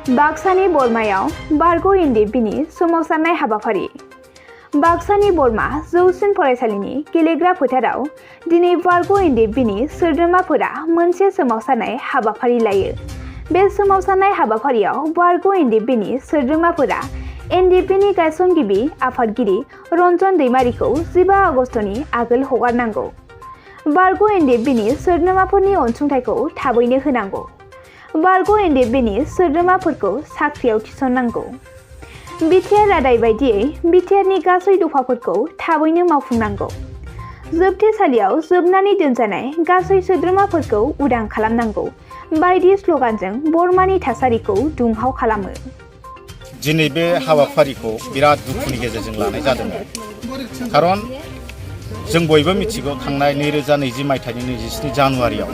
बाक्सानि बरमायाव बारग' एनडिएफबिनि सोमावसारनाय हाबाफारि। बाक्सानि बरमा जौसिन फरायसालिनि गेलेग्रा फोथाराव दिनै बारग' एनडिएफबिनि सोद्रोमाफोरा मोनसे सोमावसारनाय हाबाफारि लायो। बे सोमावसारनाय हाबाफारियाव बारग' एनडिएफबिनि सोद्रोमाफोरा एनडिएफबिनि गायसनगिरि आफादगिरि रन्जन दैमारिखौ 15 आगस्टनि आगोल हगारनांगौ। बारग' एनडिएफबिनि सोद्रोमाफोरनि अनसुंथाइखौ थाबैनो होनांगौ। बारग' एनडिएफबिनि सोद्रोमाफोरखौ साख्रियाव थिसननांगौ। बिटिआर रादाय बायदियै बिटिआरनि गासै दफाफोरखौ थाबैनो मावफुंनांगौ। जोबथेसालियाव जोबनानै दोनजानाय गासै सोद्रोमाफोरखौ उदां खालामनांगौ बायदि स्लगानजों बरमानि थासारिखौ दुंहाव खालामो। दिनै बे हाबाफारिखौ बिराद दुखुनि गेजेरजों लानाय जादों। खारन जों बयबो मिथिगौ थांनाय 2020 मायथाइनि 27 जानुवारियाव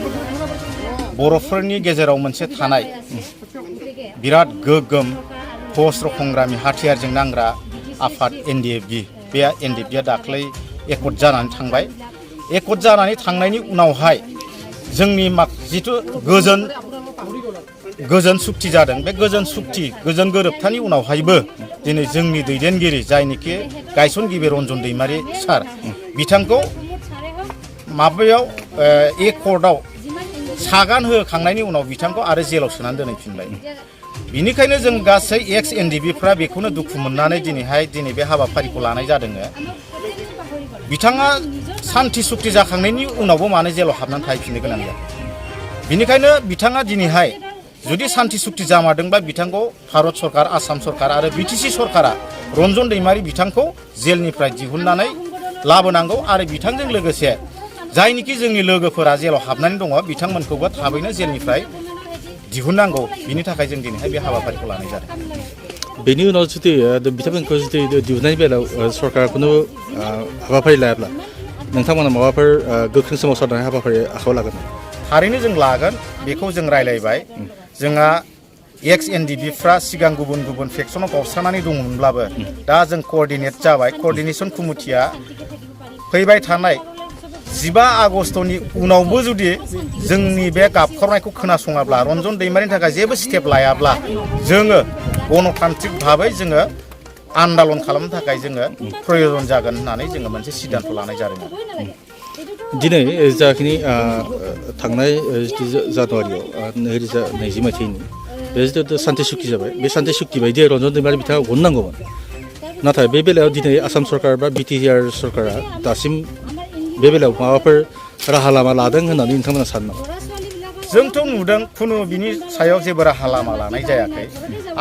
बर'फोरनि गेजेराव मोनसे थानाय बिराद गोगोम खस्र संग्रामि हाथियारजों नांग्रा आफाद एनडिएफबि बे एनडिएफबिया दाख्लै एकट जानानै थांबाय। एकट जानानै थांनायनि उनावहाय जोंनि जिथु गोजोन सुक्ति जादों। बे गोजोन गोरोबथानि उनावहायबो दिनै जोंनि दैदेनगिरि जायनिखि गायसनगिरि रन्जन दैमारि सार बिथांखौ माबायाव एकटआव सागान होखांनायनि उनाव बिथांखौ आरो जेलाव सोनानै दोनहैफिनबाय। बिनिखायनो जों गासै एक्स एनडिएफबिफ्रा बेखौनो दुखु मोननानै दिनै बे हाबाफारिखौ लानाय जादों। बिथाङा सान्थि सुक्ति जाखांनायनि उनावबो मानो जेलाव हाबनानै थाहैफिननो गोनां जादों। बिनिखायनो बिथाङा दिनैहाय जुदि सान्थि सुक्ति जामारदोंबा बिथांखौ भारत सरकार आसाम सरकार आरो बिटिसि सरकारा रन्जन दैमारि बिथांखौ जेलनिफ्राय दिहुननानै लाबोनांगौ आरो बिथांजों लोगोसे जायनिखि जोंनि लोगोफोरा जेलाव हाबनानै दङ बिथांमोनखौबो थाबैनो जेलनिफ्राय दिहुननांगौ। बिनि थाखाय जों दिनैहाय बे हाबाफारिखौ लानाय जादों। बेनि उनाव जुदि बिथांमोनखौ जुदि दिहुननायनि बेलायाव सरकारा खुनु हाबाफारि लायाब्ला नोंथांमोना माबाफोर गोख्रों सोमावसारनाय हाबाफारि आखायाव लागोन? थारैनो जों लागोन। बेखौ जों रायलायबाय। जोंहा एक्स एनडिएफबिफ्रा सिगां गुबुन फेक्सनाव गावस्रानानै दंमोनब्लाबो दा जों कअर्डिनेट जाबाय। कअर्डिनेसन कमिटिया फैबाय थानाय 15 आगस्टनि उनावबो जुदि जोंनि बे गाबखरनायखौ खोनासङाब्ला रन्जन दैमारिनि थाखाय जेबो स्टेप लायाब्ला जोङो गणतान्त्रिक भाबै जोङो आन्दालन खालामनो थाखाय जोङो प्रयजन जागोन होननानै जोङो मोनसे सिद्धान्त लानाय जादों। दिनै जाखिनि थांनाय जानुवारियाव 2020 मायथाइनि बे जिथु सान्थि सुक्ति जाबाय बे सान्थि सुक्ति बायदियै रन्जन दैमारि बिथाङा गननांगौमोन। नाथाय बे बेलायाव दिनै आसाम सरकार बा बिटिआर सरकारा दासिम बे बेलायाव माबाफोर राहा लामा लादों होननानै नोंथांमोना सानो नामा? जोंथ' नुदों खुनु बिनि सायाव जेबो राहा लामा लानाय जायाखै।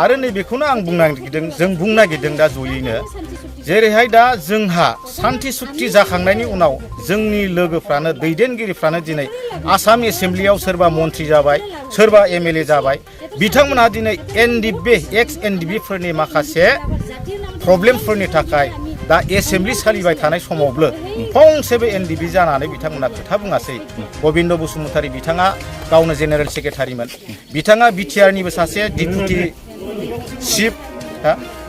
आरो नैबेखौनो आं जों बुंनो नागिरदों दा जयैनो जेरैहाय दा जोंहा सान्थि सुक्ति जाखांनायनि उनाव जोंनि लोगोफ्रानो दैदेनगिरिफ्रानो दिनै आसाम एसेम्ब्लियाव सोरबा मन्थ्रि जाबाय सोरबा एमएलए जाबाय। बिथांमोनहा दिनै एनडिएफबि एक्स एनडिएफबिफोरनि माखासे प्रब्लेमफोरनि थाखाय दा एसेम्ब्लि सोलिबाय थानाय समावबो फंसेबो एनडिएफबि जानानै बिथांमोना खोथा बुङासै। गबिन्द बसुमतारी बिथाङा गावनो जेनेरेल सेक्रेटारिमोन। बिथाङा बिटिआरनिबो सासे डिपुटि चिफ।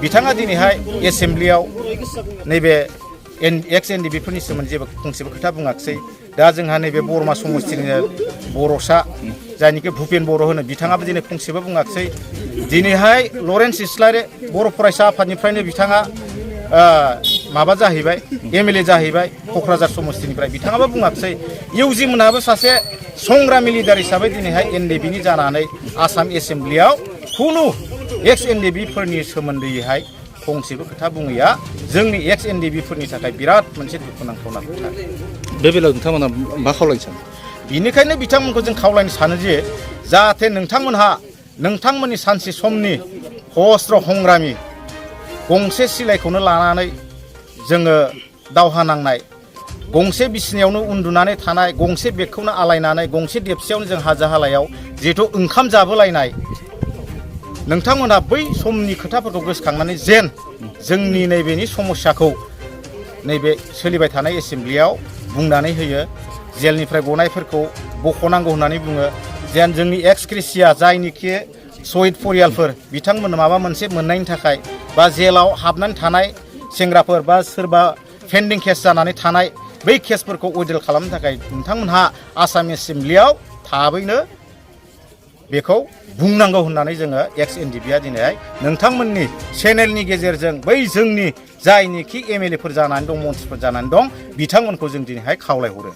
बिथाङा दिनैहाय एसेम्ब्लियाव नैबे एक्स एनडिएफबिफोरनि सोमोन्दै जेबो फंसेबो खोथा बुङाखिसै। दा जोंहा नैबे बरमा समस्तिनिनो बर'सा जायनिखि भुपेन बर' होनो बिथाङाबो दिनै फंसेबो बुङाखिसै। दिनैहाय लरेन्स इस्लारि बर' फरायसा आफादनिफ्रायनो बिथाङा माबा जाहैबाय एमएलए जाहैबाय क'क्राझार समस्तिनिफ्राय बिथाङाबो बुङाखिसै। इउजि मोनहाबो सासे संग्रामि लिडार हिसाबै दिनैहाय एनडिएफबिनि जानानै आसाम एसेम्ब्लियाव खुनु एक्स एनडिएफबिफोरनि सोमोन्दैहाय फंसेबो खोथा बुङैया जोंनि एक्स एनडिएफबिफोरनि थाखाय बिराद मोनसे दुखुनांथावना खोथा। बे बेलायाव नोंथांमोना मा खावलायनो सानो? बिनिखायनो बिथांमोनखौ जों खावलायनो सानो जे जाहाथे नोंथांमोनहा नोंथांमोननि सानसे समनि हस्र संग्रामि गंसे सिलाइखौनो लानानै जोङो दावहा नांनाय गंसे बिसिनायावनो उन्दुनानै थानाय गंसे बेगखौनो आलायनानै गंसे देबसेयावनो जों हाजो हालायाव जिहेथु ओंखाम जाबोलायनाय नोंथांमोनहा बै समनि खोथाफोरखौ गोसोखांनानै जेन जोंनि नैबेनि समस्याखौ नैबे सोलिबाय थानाय एसेम्ब्लियाव बुंनानै होयो। जेलनिफ्राय गनायफोरखौ बख'नांगौ होननानै बुङो। जेन जोंनि एक्स ग्रेसिया जायनिखि शहीद परियालफोर बिथांमोननो माबा मोनसे मोननायनि थाखाय बा जेलाव हाबनानै थानाय सेंग्राफोर बा सोरबा पेन्डिं केस जानानै थानाय बै केसफोरखौ उइड्रल खालामनो थाखाय नोंथांमोनहा आसाम एसेम्ब्लियाव थाबैनो बेखौ बुंनांगौ होननानै जोङो एक्स एनडिपिआ दिनैहाय नोंथांमोननि चेनेलनि गेजेरजों बै जोंनि जायनिखि एमएलए फोर जानानै दं मन्थ्रिफोर जानानै दं बिथांमोनखौ जों दिनैहाय खावलायहरो।